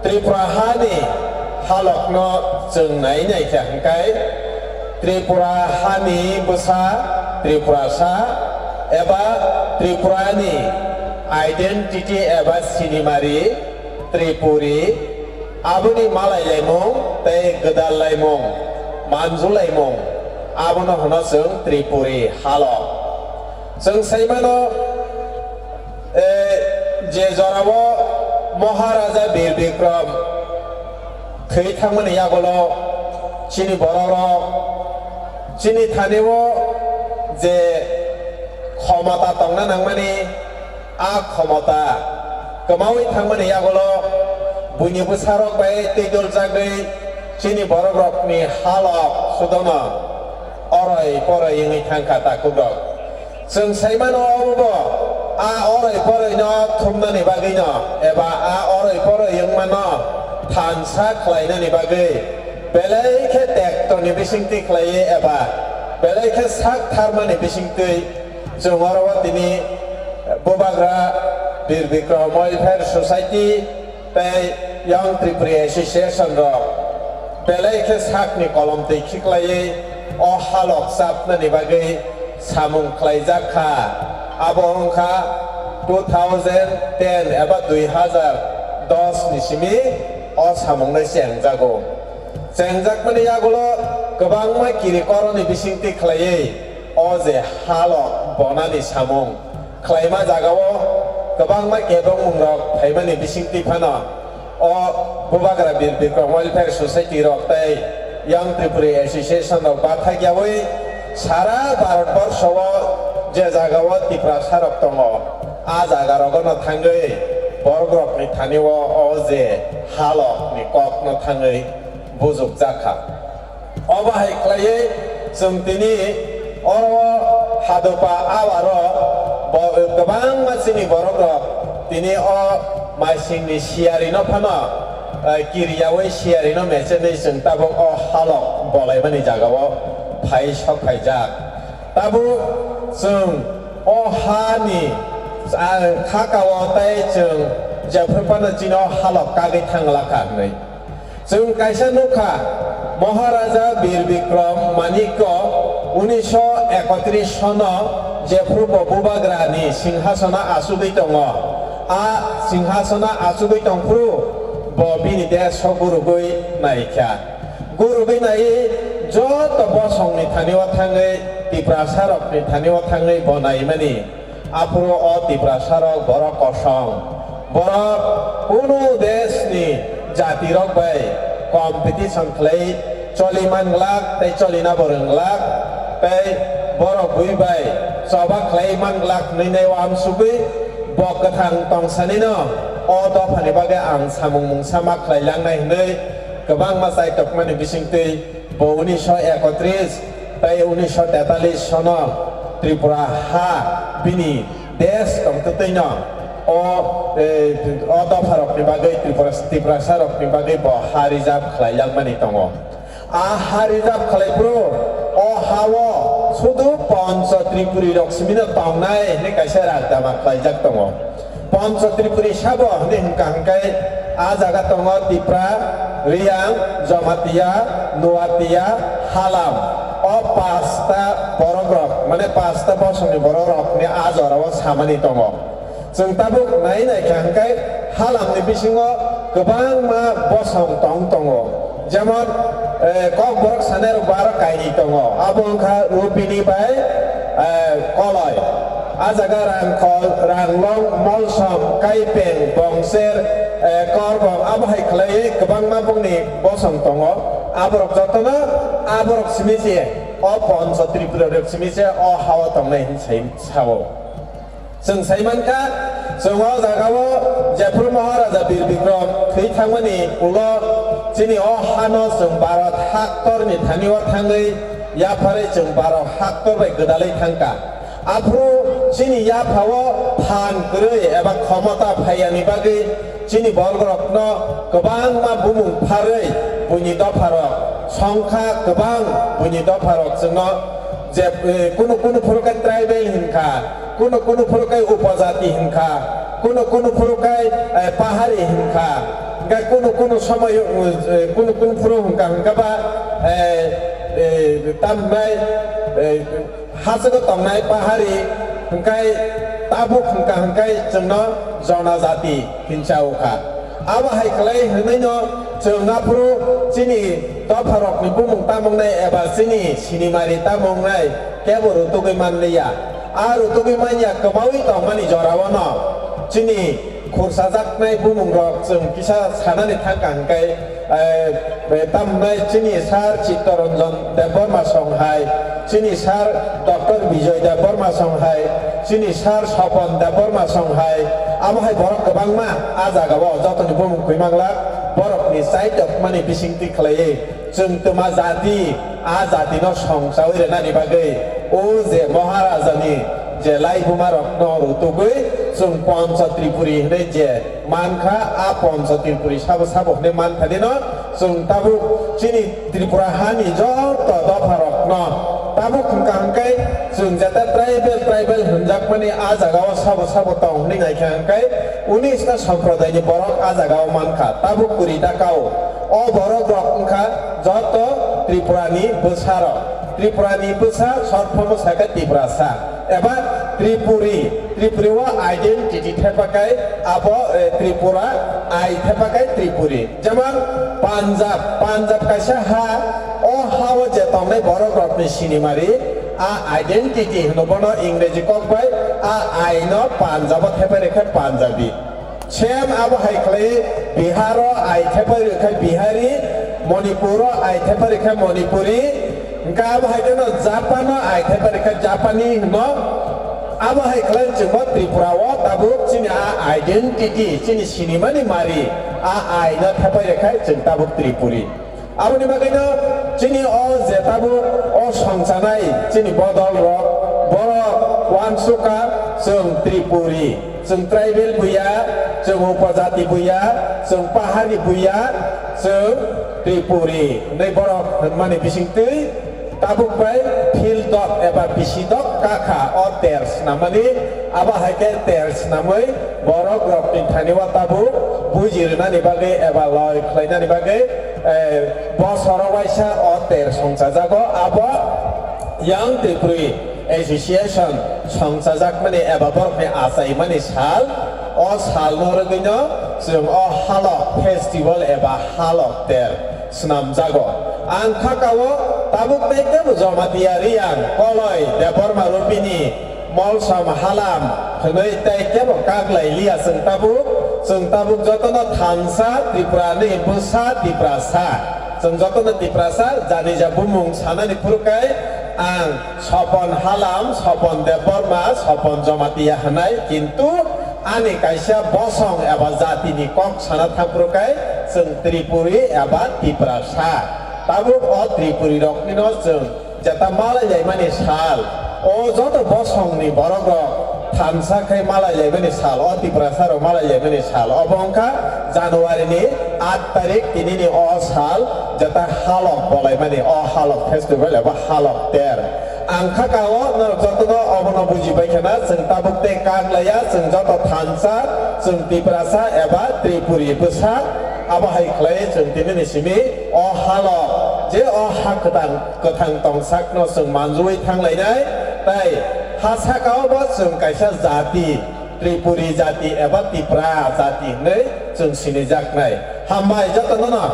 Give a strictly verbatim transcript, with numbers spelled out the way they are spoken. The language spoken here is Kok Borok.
Tripura hani halokno chwng nai nai kha hwnkhe, Tripura hani bwsa Tripurasa eba Tripurani identity eba sinimari Tripuri, aboni malai laimung tei gwdal laimung, manju laimung, abono hwno chwng Tripuri halok. Chwng sai mano, eh, je jorao Maharaja Bir Bikram thwi thangmani yagulo chini bororok chini thanio je khomota tongna nangmani, a khomota kwmaui thangmani yagulo buini bwsarok bai twidoljagwi chini borokrokni halok sudono oroi poroi wngwi thangkha takhuk rok. Chwng sai mano obo bo a oroi poroi no thumnani bagwi no eba a oroi poroi wngma no thansa khlainani bagwi belai khe tekto ni bisingtwi khlaiwi eba belai khe sak tharmani bisingtwi chwng oro o tini Bubagra Bir Bikram Welfare Society tei Young Tripuri Association rok belai khe sakni kolom twi khiklaiwi o halok chapnani bagwi samung khlaijak kha. Abo wngkha two thousand ten eba dui hazar dos ni simi o samungno chengjago. Chengjakmani yagulo kwbangma kiri koroni bisingtwi khlaiwi o je halok bonani samung khlaima jagao kwbangma kebengmungrok phaimani bisingtwi phano o Bubagra Bir Bikram Welfare Society rok tei Young Tripuri Association rok bathakyawi sara Bharat borsho o je jagao Tiprasa rok tongo, a jaga rogono thangwi borok rokni thani o, o je halok ni kok no thangwi bujukjak kha. Obo hai khlaiwi chwng tini oro Hadopa Awaro bo kwbangma chini borok rok tini o maisingni siyari no phano, eh, kiriyawi siyari no mechenwi chwng tabuk o halok bolaimani jagao phai sok phaijak. Tabuk chwng o hani, ah, khakao tei chwng jephru phano chini o halok kagwi thang lakha hwnwi. Chwng kaisa nukha, Maharaja Bir Bikram Manikya unisho ekotris sono jephru bo Bubagrani singhasono achugwi tongo. A singhasono achugwi tongphuru bo bini desh gurugwi naikha. Gurugwi naiwi joto bosongni thani o thangwi, Tiprasa rokni thani o thangwi bo naimani. Aphuru o Tiprasa rok borok kosong. Borok kunu desh ni jati rok bai competition khlai choli man glak tei cholina bo rwng glak tei borok bui bai choba khlai man glak hwnwi nai uansugwi bo kwthang tongsanino o dophani bagwi ang samung mungsa ma khlai langnai hwnwi kwbangma chaitokmani bisingtwi bo unisho ekotris tei unisho tetalis sono Tripura ha bini desh tongtwtwino o, eh, o dopharokni bagwi Tripura, Tiprasarokni bagwi bo ha reserve khlai langmani tongo. A ha reserve khlai phuru o ha-o sudu Poncho Tripuri rok simino tongnai hwnwi kaisa ragdama khlaijak tongo. Poncho Tripuri sabo hwnwi hwnkha hwnkhe a jaga tongo Tipra, Riyang, Jamatia, Nuatia, Halam. O pasta borok rok, mane pasta bosongni borok rokni a jorao samani tongo. Chwng tabuk nai nai kha hwnkhe Halamni bisingo kwbangma bosong tong tongo. Jemon, eh, Kokborok sanai rok bo aro kainwi tongo. Abo wngkha Rupini bai, eh, Koloi. A jaga Rangkhol, Ranglong, Molsom, Kaipeng, Bongser, eh, Korbong, abo hai khlaiwi kwbangma bongni bosong tongo. Aborok jotono aborok simi se, o Poncho Tripura rok simi se o ha-o tongnai hwnwi sai sao. Chwng sai mankha, chwng o jagao jephru Maharaja Bir Bikram thwi thangmani ulo chini o hano chwng Bharat haktorni thani o thangwi yapharwi chwng Bharat haktor bai gwdalwi thangkha. Aphuru chini yaphao phan kwrwi eba khomota phaiyani bagwi chini bororokno kwbangma bumung pharwi buini dopharok songkha, kwbang buini dopharok chwngno je, eh, kunu kunu phuru khe tribal hinkha, kunu kunu phuru khe upojati hinkha, kunu kunu phuru khe, eh, pahari hinkha. Kunu kunu somoi, eh, kunu kunu phuru hwnkha hwnkha ba, eh, eh, tamnai, eh, hachugo tongnai pahari, hwnkhe tabuk hwnkha hwnkhe chwngno jonajati hinsa ukha. Abo hai khlai hwnwino chwng aphuru chini dopharokni bumung tamungnai eba chini sinimari tamungnai kebo rutugwi manliya. A rutugwi manya kwmaui tongmani jorao no chini khursajaknai bumungrok chwng kisa sanani thangkha hwnkhe, eh, tamnai chini sir Chittaranjan Debbarma song hai, chini sir Doctor Bijoy Debbarma song hai, chini sir Sopon Debbarma song hai, abo hai borok kwbangma a jagao jotoni bumung kwimangla borokni chaitokmani bisingtwi khlaiwi. Chwng twma jati, a jatino songchaui rwnani bagwi o je Maharajani je laibumarokno rutugwi chwng Poncho Tripuri hwnwi je mankha, a Poncho Tripuri sabo sabo hwnwi manthanino chwng tabuk chini Tripura hani joto dopharokno tabuk hwnkha hwnkhe chwng jeta tribal, tribal hwnjakmani a jagao sabo sabo tong hwnwi naikha hwnkhe unis ta somprodaini borok a jagao mankha, tabuk kuri ta kao. O borok rok wngkha joto Tripura ni bwsa rok. Tripura ni bwsa short form o sakha Tiprasa eba Tripuri. Tripuri o identity thepakai abo, eh, Tripura, ai thepakai Tripuri. Jemon Punjab, Punjab kaisa ha, o ha o je tongnai borok rok ni sinimari, a identity hwno bono Ingreji kok bai, a ai no Punjab o thepai rwkha Punjabi. Same abo hai khlai Bihar o ai thepai rwkha Bihari, Manipur o ai thepai rwkha Manipuri, hwnkhe abo hai kheno Japan o ai thepai rwkha Japani hwno. Abo hai khlai chwngbo Tripura o tabuk chini a identity, chini sinimani mari, a ai no thepai rwkha chwng tabuk Tripuri. Aboni bagwino chini o je tabuk o songchanai chini bodol rok, borok uansukha chwng Tripuri, chwng tribal buya, chwng upajati buya, chwng pahari buya, chwng Tripuri hwnwi borok hwnmani bisingtwi tabuk bai phil dok eba bisi dok kakha o ter swnamani, abo hai khe ter swnamwi borok rokni thani o tabuk buji rwnani bagwi eba loi khlainani bagwi, eh, bosoro waisa o ter songchajago, abo Young Tripuri Association songchajakmani eba borokni achaimani sal, o salno rwgwino chwng o halok festival eba halok ter swnamjago. Ang kha kao tabuk tei kebo Jamatia Riyang, Koloi, Debbarma Rupini, Molsom Halam hwnwi tei kebo kaglai liya chwng tabuk. Chwng tabuk jotono thansa Tripurani bwsa Tiprasa. Chwng jotono Tiprasa, jani ja bumung sanani phuru khe ang Sopon Halam, Sopon Debbarma, Sopon Jamatia hwnai, kintu ani kaisa bosong eba jatini kok sana thangphuru khe chwng Tripuri eba Tiprasa. Tabuk o Tripuri roknino chwng jeta malai laimani sal, o joto bosongni borok rok thansa khai malai laimani sal, o Tiprasa rok malai laimani sal, obo wngkha January ni aat tarik, tinini o sal jeta halok bolaimani, o halok festival eba halok ter. Ang kha kao norok jotono obono buji bai khana, chwng tabuk tei kak laiya, chwng joto thansa, chwng Tiprasa eba Tripuri bwsa, abo hai khlai chwng tinini simi o halo je o ha kwtang kwthang tongsakno chwng manjui thanglainai, tai ha sakao bo chwng kaisa jati, Tripuri jati eba Tipra jati hwnwi chwng sinijaknai. Hambai jotono no.